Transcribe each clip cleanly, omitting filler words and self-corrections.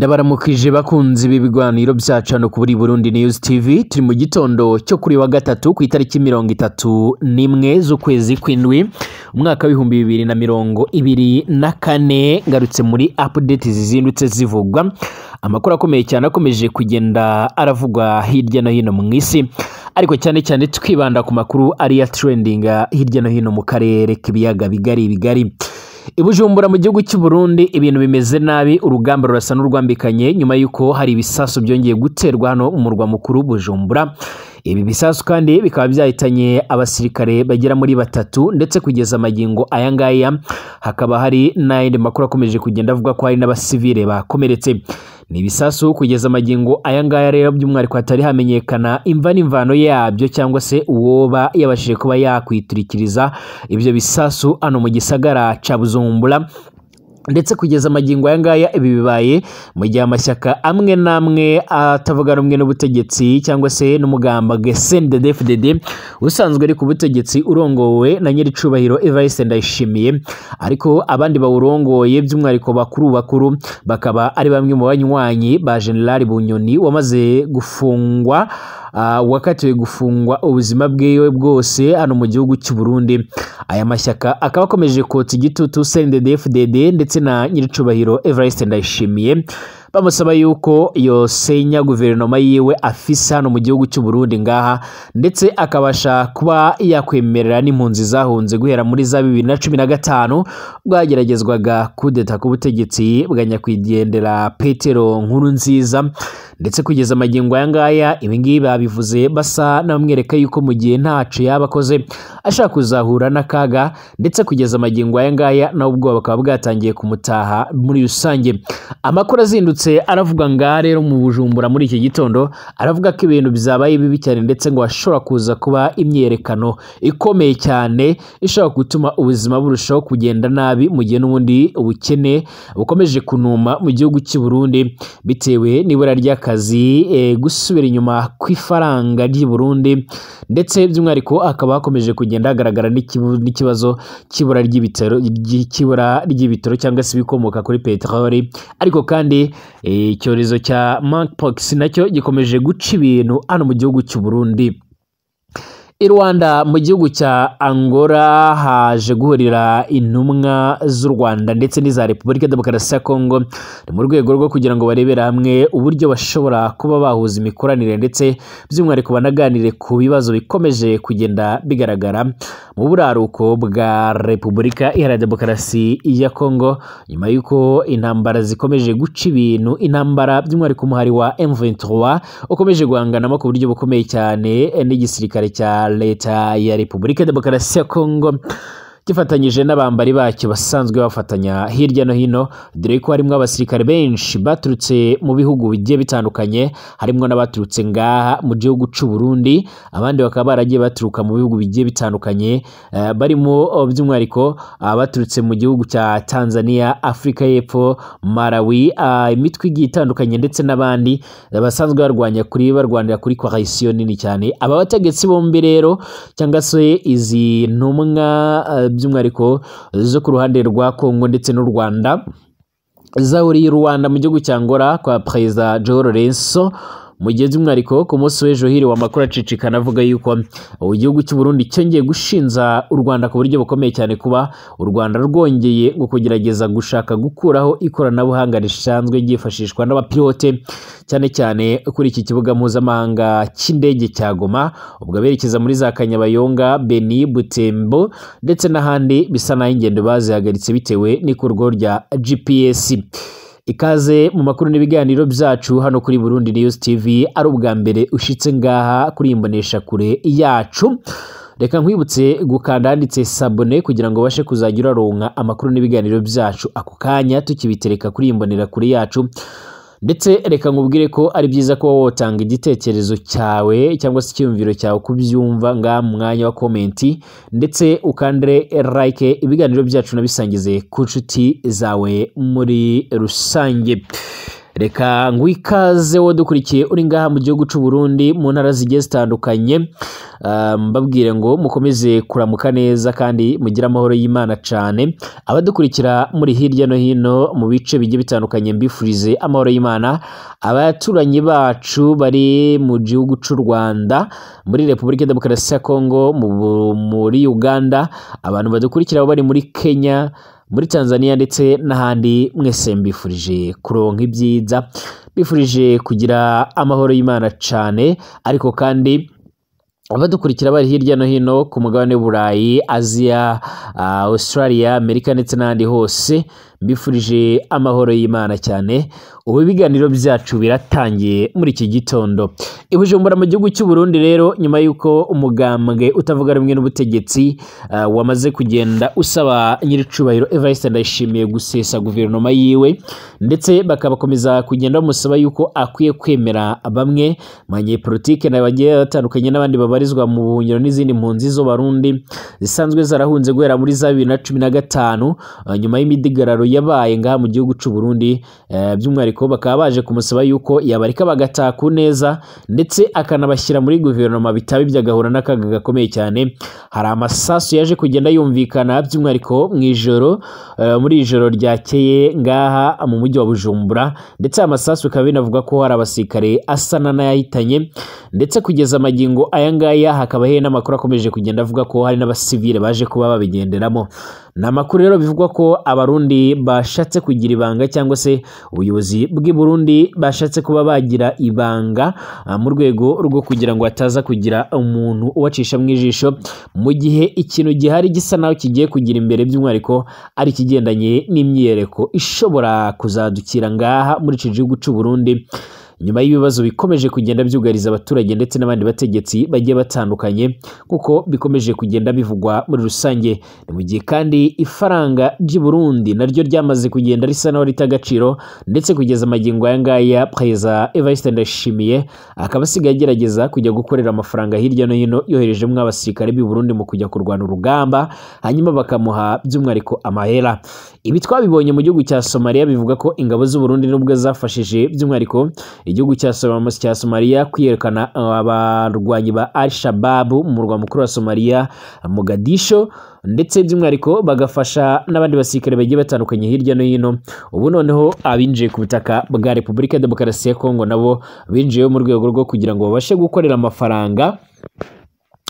Ndabaramukije bakunzi b'ibiganiro byacu hano kuri Burundi News TV. Turi mu gitondo cyo kuri wa gatatu ku itariki 31 z'ukwezi kw'indwi umwaka w'2024. Ngarutse muri update zizindutse zivugwa amakuru akomeye cyane akomeje kugenda aravugwa hirya no hino mu isi, ariko cyane cyane twibanda ku makuru ari ya trending hirya no hino mu karere k'ibiyaga bigari. I Bujumbura mu gihugu cy'u Burundi ibintu bimeze nabi, urugamba rurasa n'urwambikanye nyuma y'uko hari ibisasu byongeye guterwa hano mu murwa mukuru Bujumbura. Ibi bisasu kandi bikaba byahitanye abasirikare bagera muri 3, ndetse kugeza amagingo aya ngaya hakaba hari n'ayandi makuru akomeje kugenda avuga ko hari n'abasivile bakomeretse. Ni ibisasu kugeza amagingo aya ngaya rero by'umwihariko hatari hamenyekana imva n'imvano yabyo cyangwa se uwoba yabashije kuba yakwiturikiriza ibyo bisasu hano mu gisagara ca Bujumbura. Ndetse kugeza amagingo aya ngaya ibi bibaye mu gihe amashyaka amwe n'amwe atavuga rumwe n'ubutegetsi cyangwa se n'umugamba CNDD-FDD usanzwe ari ku butegetsi urongowe na nyiricubahiro Evariste Ndayishimiye, ariko abandi bawurongoye by'umwihariko bakuru bakaba ari bamwe mu banywanyi ba General Bunyoni wamaze gufungwa, wakatiwe gufungwa ubuzima bwiwe bwose hano mu gihugu cy'u Burundi. Aya mashyaka akaba akomeje kotsa igitutu CNDD-FDD ndetse na nyiricubahiro Evariste Ndayishimiye, bamusaba yuko yosenya guverinoma yiwe afise hano mu gihugu cy'u Burundi ngaha, ndetse akabasha kuba yakwemerera n'impunzi zahunze guhera muri za 2015 bwageragezwaga kudeta ku butegetsi bwa nyakwigendera Petero Nkurunziza. Ndetse kugeza amagingo aya ngaya ibi ngibi babivuze basa n'abamwereka yuko mu gihe ntaco yaba akoze ashaka kuzahura n'akaga, ndetse kugeza amagingo aya ngaya nawe ubwoba bakaba bwatangiye kumutaha muri rusange. Amakuru azindutse aravuga ngaha rero mu Bujumbura muri iki gitondo, aravuga ko ibintu byabaye bibi cyane, ndetse ngo hashobora kuza kuba imyerekano ikomeye cyane ishobora gutuma ubuzima burushaho kugenda nabi, mu gihe n'ubundi ubukene bukomeje kunuma mu gihugu cy'u Burundi bitewe n'ibura ry'akazi, gusubira inyuma kw'ifaranga ry'i Burundi, ndetse by'umwihariko akaba hakomeje kugenda hagaragara n'ikibazo cy'ibura ry'ibitaro cyangwa se ibikomoka kuri peteroli. Ariko kandi icyorezo cya monkeypox nacyo gikomeje guca ibintu hano mu gihugu cy'u Burundi. I Rwanda mu gihugu cya Angola haje guhurira intumwa z'u Rwanda ndetse n'iza Repubulika Demokarasi ya Kongo mu rwego rwo kugira ngo barebere hamwe uburyo bashobora kuba bahuza imikoranire, ndetse by'umwihariko banaganire ku bibazo bikomeje kugenda bigaragara mu buraruko bwa Repubulika Iharanira Demokarasi ya Kongo, nyuma y'uko intambara zikomeje guca ibintu. Intambara by'umwihariko umuhari wa M23 ukomeje guhanganamo ku buryo bukomeye cyane n'igisirikare cya leta ya Repubulika Demokarasi ya Kongo gifatanyije n'abambari bacyo basanzwe bafatanya hirya no hino, dore ko harimo abasirikare benshi baturutse mu bihugu bigiye bitandukanye, harimo n'abaturutse ngaha mu gihugu cy'u Burundi, abandi bakaba baragiye baturuka mu bihugu bigiye bitandukanye, barimo by'umwihariko abaturutse mu gihugu cya Tanzania, Afrika y'Epfo, Malawi, imitwe igiye itandukanye, ndetse n'abandi basanzwe barwanira kuri coalition nini cyane. Aba bategetsi bombi rero cyangwa se izi ntumwa by'umwihariko zo ku ruhande rwa Kongo ndetse n'u Rwanda zahuriye i Rwanda mu gihugu cya Angola kwa Perezida João Lourenço, mu gihe by'umwihariko ku munsi w'ejo hiriwe amakuru acicikana avuga yuko igihugu cy'u Burundi cyongeye gushinza u Rwanda ku buryo bukomeye cyane kuba u Rwanda rwongeye ngo kugerageza gushaka gukuraho ikoranabuhanga risanzwe ryifashishwa n'abapilote cyane cyane kuri iki kibuga mpuzamahanga cy'indege cya Goma, ubwo berekeza muri za Kanyabayonga, Beni, Butembo ndetse n'ahandi bisa naho ingendo bazihagaritse bitewe n'ikorwa rya GPS. Ikaze mu makuru n'ibiganiro byacu hano kuri Burundi News TV. Ari ubwa mbere ushitse ngaha kuri imbonesha kure yacu, reka nkwibutse gukanda handitse sabone kugira ngo ubashe kuzajya uraronka amakuru n'ibiganiro byacu ako kanya tukibitereka kuri imbonera kure yacu. Ndetse reka nkubwire ko ari byiza ko wotanga igitekerezo cyawe cyangwa se icyumviro cyawe kubyumva ngaha mu mwanya wa komenti, ndetse ukandre like ibiganiro byacu nabisangize ku nshuti zawe muri rusange. Reka ngwikaze wo dukurikiye uri ngaha mu gihugu c'u Burundi mu ntara zigiye zitandukanye, mbabwire ngo mukomeze kuramuka neza kandi mugire amahoro y'Imana cane. Abadukurikira muri hirya no hino mu bice bigiye bitandukanye mbifurize amahoro y'Imana. Abaturanyi bacu bari mu gihugu c'u Rwanda, muri Repubulika Demokarasi ya Kongo, muri Uganda, abantu badukurikira bari muri Kenya, muri Tanzania ndetse n'ahandi, mwese mbifurije kuronka ibyiza, mbifurije kugira amahoro y'Imana cane. Ariko kandi abadukurikira bari hirya no hino ku mugabane w'Uburayi, Aziya, Australia, Amerika ndetse n'ahandi hose, mbifurije amahoro y'Imana cyane. Ubu ibiganiro byacu biratangiye muri iki gitondo. I Bujumbura mu gihugu cy'u Burundi rero, nyuma y'uko umugambwe utavuga rumwe n'ubutegetsi wamaze kugenda usaba nyiricubahiro Evariste Ndayishimiye gusesa guverinoma yiwe, ndetse bakabakomeza kugenda bamusaba yuko akwiye kwemera bamwe mu banyepolitike bagiye batandukanye n'abandi babarizwa mu buhungiro n'izindi mpunzi z'Abarundi zisanzwe zarahunze guhera muri za 2015, nyuma y'imidigararo yabaye ngaha mu gihugu c'u Burundi. By'umwihariko bakaba baje kumusaba yuko yabareka bagataha ku neza ndetse akanabashyira muri guverinoma, bitaba ibyagahura n'akaga gakomeye cyane. Hari amasasu yaje kugenda yumvikana by'umwihariko mu ijoro, muri ijoro ryakeye ngaha mu mujyi wa Bujumbura, ndetse amasasu bikaba binavuga ko hari abasirikare asa n'ayahitanye, ndetse kugeza amagingo aya ngaya hakaba hari n'amakuru akomeje kugenda avuga ko hari n'abasivile baje kuba babigenderamo. Ni amakuru rero bivugwa ko Abarundi bashatse kugira ibanga, cyangwa se ubuyobozi bw'i Burundi bashatse kuba bagira ibanga mu rwego rwo kugira ngo hataza kugira umuntu ubacisha mu ijisho, mu gihe ikintu gihari gisa naho kigiye kugira imbere, by'umwihariko ari ikigendanye n'imyiyereko ishobora kuzadukira ngaha muri iki gihugu c'u Burundi, nyuma y'ibibazo bikomeje kugenda byugariza abaturage ndetse n'abandi bategetsi bagiye batandukanye, kuko bikomeje kugenda bivugwa muri rusange. Ni mu gihe kandi ifaranga ry'i Burundi naryo ryamaze kugenda risa naho rita agaciro, ndetse kugeza amagingo aya ngaya Perezida Evariste Ndayishimiye akaba asigaye agerageza kujya gukorera amafaranga hirya no hino, yoherejemo abasirikare b'i Burundi mu kujya kurwana urugamba, hanyuma bakamuha by'umwihariko amahera. Ibi twabibonye mu gihugu cya Somalia, bivuga ko ingabo z'u Burundi nubwo zafashije by'umwihariko igihugu cya Somalia kwiyerekana abarwanyi ba Al-Shabaab mu murwa mukuru wa Somalia Mogadisho, ndetse by'umwihariko bagafasha n'abandi basirikare bagiye batandukanye hirya no hino. Ubu noneho abinjiye ku butaka bwa Repubulika Demokarasi ya Kongo nabo binjiye mu rwego rwo kugira ngo babashe gukorera amafaranga,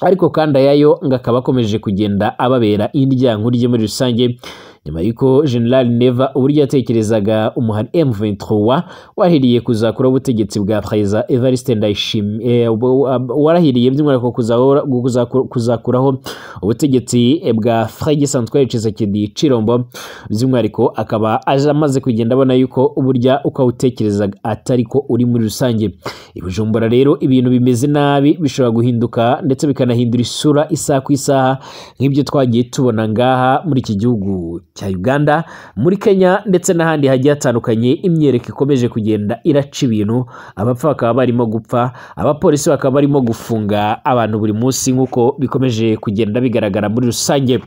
ariko kandi ayayo ngo akaba akomeje kugenda ababera indyankurye muri rusange. Nyuma y'uko General Neva uburyo yatekerezaga umuhari M23 warahiriye kuzakuraho ubutegetsi bwa Perezida Evariste Ndayishimiye, warahiriye by'umwihariko kuzakuraho ubutegetsi bwa Félix Antoine Tshisekedi Tshilombo, by'umwihariko akaba amaze kugenda abona yuko uburyo ukawutekerezaga atari ko uri muri rusange. I Bujumbura rero ibintu bimeze nabi, bishobora guhinduka ndetse bikanahindura isura isaha ku isaha, nk'ibyo twagiye tubona ngaha muri iki gihugu cya Uganda, muri Kenya ndetse n'ahandi hagiye hatandukanye. Imyereko ikomeje kugenda iraca ibintu, abapfa bakaba barimo gupfa, abapolisi bakaba barimo gufunga abantu buri munsi, nk'uko bikomeje kugenda bigaragara muri rusange.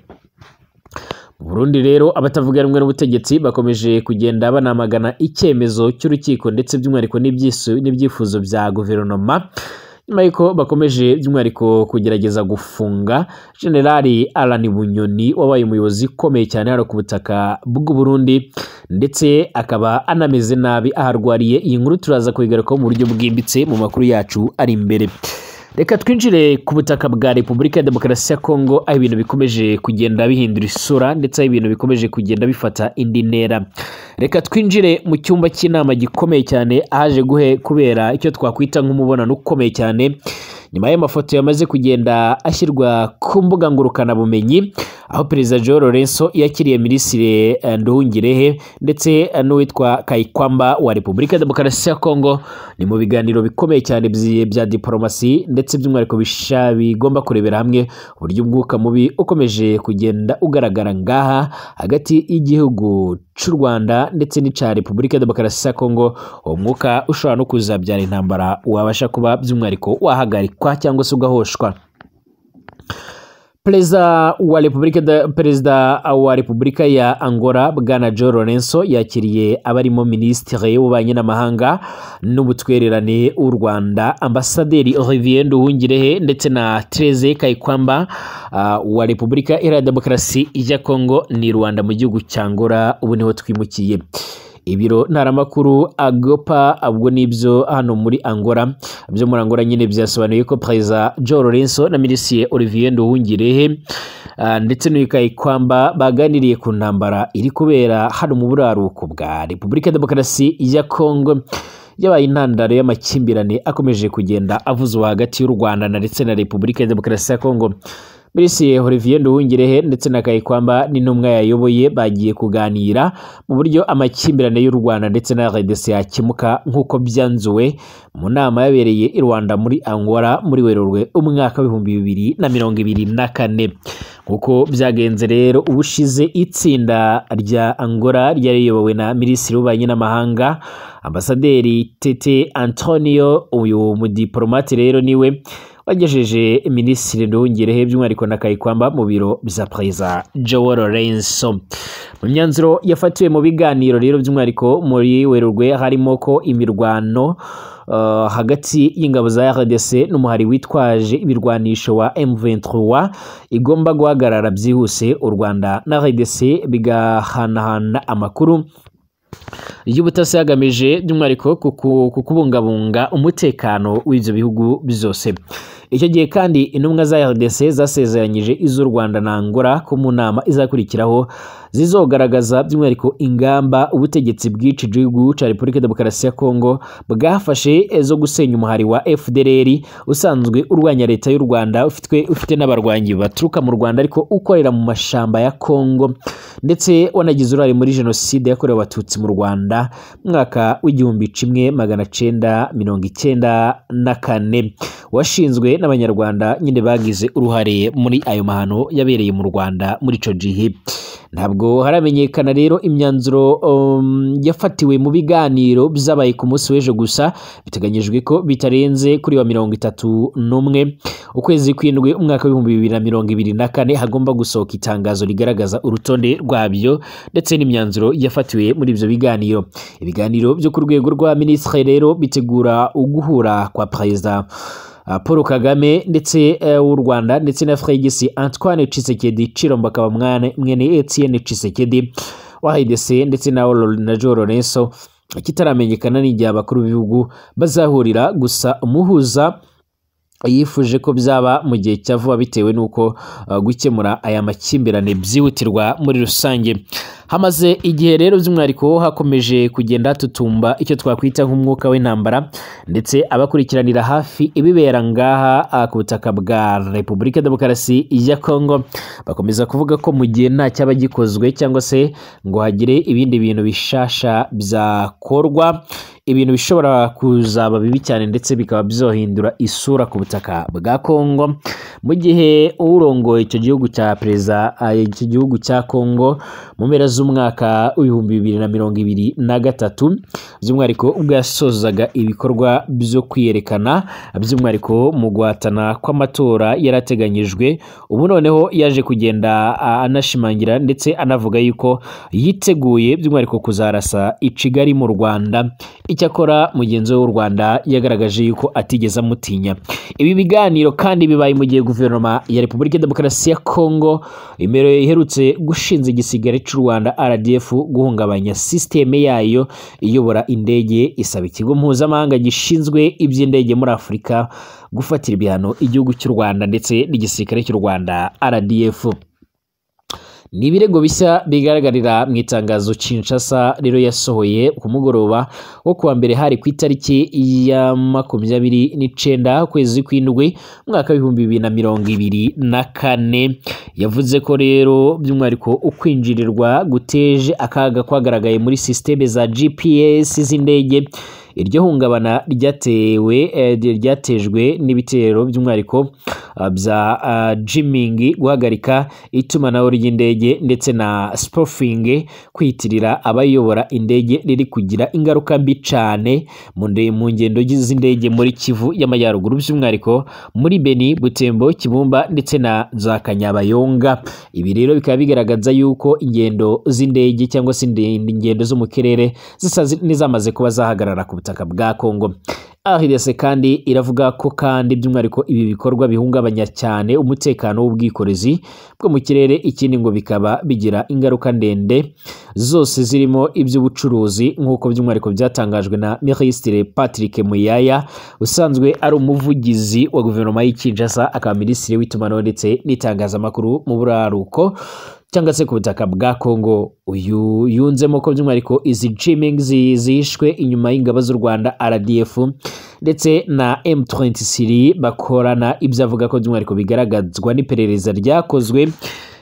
Mu Burundi rero abatavuga rumwe n'ubutegetsi bakomeje kugenda banamagana icyemezo cy'urukiko ndetse by'umwihariko n'ibyifuzo bya guverinoma, nyuma y'uko bakomeje by'umwihariko kugerageza gufunga General Alain Bunyoni wabaye umuyobozi ukomeye cyane hano ku butaka bw'u Burundi, ndetse akaba anameze nabi aharwariye. Iyi nkuru turaza kuyigarukaho mu buryo bwimbitse mu makuru yacu ari imbere. Reka twinjire ku butaka bwa Repubulika ya Demokarasi ya Kongo, aho ibintu bikomeje kugenda bihindura isura ndetse aho ibintu bikomeje kugenda bifata indi ntera. Reka twinjire mu cyumba cy'inama gikomeye cyane, ahaje kubera icyo twakwita nk'umubonano ukomeye cyane, nyuma y'amafoto yamaze kugenda ashyirwa ku mbuga ngurukanabumenyi, aho Perezida João Lourenço yakiriye Minisitiri Nduhungirehe ndetse n'uwitwa Kayikwamba wa Repubulika Demokarasi ya Kongo. Ni mu biganiro bikomeye cyane bya diplomasi, ndetse by'umwihariko bigomba kurebera hamwe uburyo umwuka mubi ukomeje kugenda ugaragara ngaha hagati y'igihugu cy'u Rwanda ndetse n'icya Repubulika Demokarasi ya Kongo. Uwo mwuka ushobora no kuzabyara intambara wabasha kuba by'umwihariko wahagarikwa cyangwa se ugahoshwa. Perezida wa Repubulika ya Angola, Bwana João Lourenço, yakiriye abarimo Minisitiri w'Ububanyi n'Amahanga n'Ubutwererane w'u Rwanda, Ambasaderi Olivier Nduhungirehe, ndetse na Thérèse Kayikwamba wa Repubulika Iharanira Demokarasi ya Kongo. Ni Rwanda mu gihugu cya Angola ubu niho twimukiye. Ibiro ntaramakuru Agopa, ubwo nibyo hano muri Angola, byo muri Angola nyine, byasobanuye ko Perezida João Lourenço na Minisitiri Olivier Nduhungirehe ndetse n'uyu Kayikwamba baganiriye ku ntambara iri kubera hano mu buraruko bwa Repubulika ya Demokarasi ya Kongo, yabaye intandaro y'amakimbirane akomeje kugenda avuzwa hagati y'u Rwanda na ndetse na Repubulika ya Demokarasi ya Kongo. Minisitiri Olivier Nduhungirehe ndetse na Kayikwamba n'intumwa yayoboye bagiye kuganira mu buryo amakimbirane y'u Rwanda ndetse na RDC yakemuka, nk'uko byanzuwe mu nama yabereye i Rwanda muri Angola muri Werurwe umwaka w'2024. Nk'uko byagenze rero ubushize, itsinda rya Angola ryari riyobowe na Minisitiri w'Ububanyi n'Amahanga, Ambasaderi Tete Antonio. Uyu mudiplomate rero niwe wagejeje Minisitiri Nduhungirehe by'umwihariko na Kayikwamba mu biro bya Perezida João Lourenço. Mu myanzuro yafatiwe mu biganiro rero, by'umwihariko muri Werurwe, harimo ko imirwano hagati y'ingabo za RDC n'umuhari witwaje ibirwanisho wa M23 igomba guhagarara byihuse, u Rwanda na RDC bigahanahana amakuru y'ubutasi hagamije by'umwihariko ku kubungabunga umutekano w'ibyo bihugu byose. Icyo gihe kandi intumwa za RDC zasezeranyije iz'u Rwanda na Angola ko mu nama izakurikiraho zizogaragaza by'umwihariko ingamba ubutegetsi bw'ici gihugu cya Repubulika ya Demokarasi ya Kongo bwafashe zo gusenya umuhari wa FDLR usanzwe urwanya leta y'u Rwanda, ufite n'abarwanyi baturuka mu Rwanda ariko ukorera mu mashamba ya Kongo, ndetse wanagize uruhare muri jenoside yakorewe Abatutsi mu Rwanda mu mwaka w'1994, washinzwe n'Abanyarwanda nyine bagize uruhare muri ayo mahano yabereye mu Rwanda muri ico gihe. Ntabwo haramenyekana rero imyanzuro yafatiwe mu biganiro byabaye ku munsi w'ejo, gusa biteganyijwe ko bitarenze kuri wa 31 ukwezi kw'indwi umwaka w'2024 hagomba gusohoka itangazo rigaragaza urutonde rwabyo ndetse n'imyanzuro yafatiwe muri ibyo biganiro. Ibiganiro byo ku rwego rwa minisitiri rero bitegura uguhura kwa Perezida Paul Kagame ndetse w'u Rwanda ndetse na Félix Antoine Tshisekedi Tshilombo, akaba mwene Etienne Tshisekedi wa RDC, ndetse na João Lourenço. Kitaramenyekana n'igihe abakuru b'ibihugu bazahurira, gusa umuhuza yifuje ko byaba mu gihe cya vuba bitewe n'uko gukemura aya makimbirane byihutirwa muri rusange. Hamaze igihe rero by'umwihariko hakomeje kugenda tutumba icyo twakwita nk'umwuka w'intambara, ndetse abakurikiranira hafi ibibera ngaha ku butaka bwa Repubulika ya Demokarasi ya Kongo bakomeza kuvuga ko mu gihe nta cyaba gikozwe cyangwa se ngo hagire ibindi bintu bishasha byakorwa, ibintu bishobora kuzaba bibi cyane ndetse bikaba byohindura isura ku butaka bwa Kongo, mu gihe urongoye icyo gihugu cya perezida, icyo gihugu cya Kongo, mu mpera z'umwaka w'2023, by'umwihariko ubwo yasozaga ibikorwa byo kwiyerekana, by'umwihariko mu guhatana kw'amatora yarateganyijwe, ubu noneho yaje kugenda anashimangira ndetse anavuga yuko yiteguye by'umwihariko kuzarasa i Kigali mu Rwanda. Icyakora mugenzi we w'u Rwanda yagaragaje yuko atigeze amutinya. Ibi biganiro kandi bibaye mu gihe guverinoma ya Repubulika ya Demokarasi ya Kongo iherutse gushinza igisirikare cy'u Rwanda RDF guhungabanya sisiteme yayo iyobora indege, isaba ikigo mpuzamahanga gishinzwe iby'indege muri Afurika gufatira ibihano igihugu cy'u Rwanda ndetse n'igisirikare cy'u Rwanda RDF. Ni ibirego bishya bigaragarira mu itangazo Kinshasa rero yasohoye ku mugoroba wo kuwa mbere, hari ku itariki ya 29 ukwezi kw'indwi umwaka w'2024. Yavuze ko rero by'umwihariko ukwinjirirwa guteje akaga kwagaragaye muri sisiteme za GPS z'indege. Iryo hungabana ryatewe ryatejwe n'ibitero by'umwihariko bya jamming, guhagarika itumanaho ry'indege, ndetse na spoofing, kwiyitirira abayobora indege, riri kugira ingaruka mbi cane mu ngendo z'indege muri Kivu y'Amajyaruguru, by'umwihariko muri Beni, Butembo, Kibumba ndetse na za Kanyabayonga. Ibi rero bikaba bigaragaza yuko ingendo z'indege cyangwa se ingendo zo mu kirere zisa n'izamaze kuba zahagarara ku butaka bwa Kongo. RDC kandi iravuga ko kandi by'umwihariko ibi bikorwa bihungabanya cyane umutekano w'ubwikorezi bwo mu kirere. Ikindi ngo bikaba bigira ingaruka ndende zose zirimo iby'ubucuruzi, nk'uko by'umwihariko byatangajwe na Minisitiri Patrick Muyaya, usanzwe ari umuvugizi wa guverinoma y'i Kinshasa, akaba minisitiri w'itumanaho ndetse n'itangazamakuru mu buraruko cyangwa se ku butaka bwa Kongo. Uyu yunzemo ko by'umwihariko izi jamming zihishwe inyuma y'ingabo z'u Rwanda RDF ndetse na M23 bakorana, ibyo avuga ko by'umwihariko bigaragazwa n'iperereza ryakozwe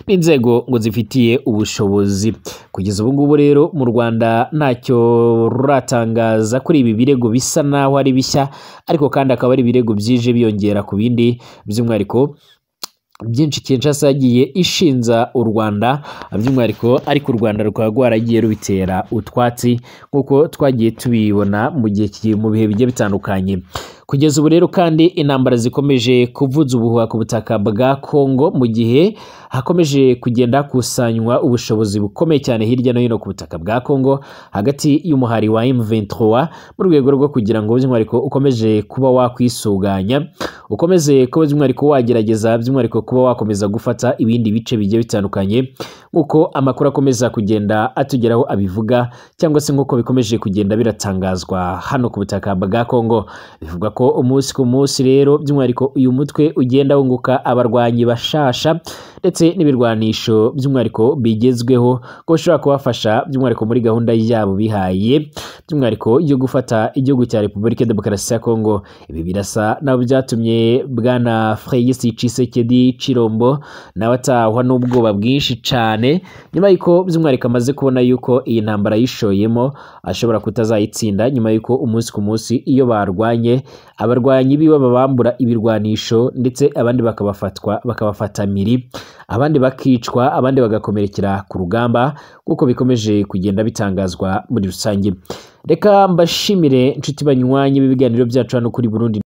n'inzego ngo zifitiye ubushobozi. Kugeza ubu ngubu rero mu Rwanda ntacyo ruratangaza kuri ibi birego bisa naho ari bishya, ariko kandi akaba ari ibirego byije biyongera ku bindi by'umwihariko byinshi Kinshasa yagiye ishinza u Rwanda by'umwihariko, ariko u Rwanda rukaba rwaragiye rubitera utwatsi nk'uko twagiye tubibona mu gihe mu bihe bigiye bitandukanye. Kugeza ubu rero kandi intambara zikomeje kuvuza ubuhuha ku butaka bwa Kongo, mu gihe hakomeje kugenda hakusanywa ubushobozi bukomeye cyane hirya no hino ku butaka bwa Kongo hagati y'umuhari wa M23, mu rwego rwo kugira ngo by'umwihariko ukomeje kuba wakwisuganya, ukomeze kuba by'umwihariko wagerageza by'umwihariko kuba wakomeza gufata ibindi bice bigiye bitandukanye, nk'uko amakuru akomeza kugenda atugeraho abivuga, cyangwa se nk'uko bikomeje kugenda biratangazwa hano ku butaka bwa Kongo. Bivuga ko umunsi ku munsi rero by'umwihariko uyu mutwe ugenda wunguka abarwanyi bashasha ndetse n'ibirwanisho by'umwihariko bigezweho, ko bishobora kubafasha by'umwihariko muri gahunda yabo bihaye by'umwihariko yo gufata igihugu cya Repubulika Demokarasi ya Kongo. Ibi birasa nabo byatumye bwana Félix Tshisekedi Tshilombo nawe atahwa n'ubwoba bwinshi cyane, nyuma y'uko by'umwihariko amaze kubona yuko iyi ntambara yishoyemo ashobora kutazayitsinda, nyuma y'uko umunsi ku munsi iyo barwanye abarwanyi biwe babambura ibirwanisho, ndetse abandi bakabafatwa bakabafata miri, abandi bakicwa, abandi bagakomerekera ku rugamba, kuko bikomeje kugenda bitangazwa muri rusange. Reka mbashimire inshuti banywanyi b'ibiganiro byacu hano kuri Burundi.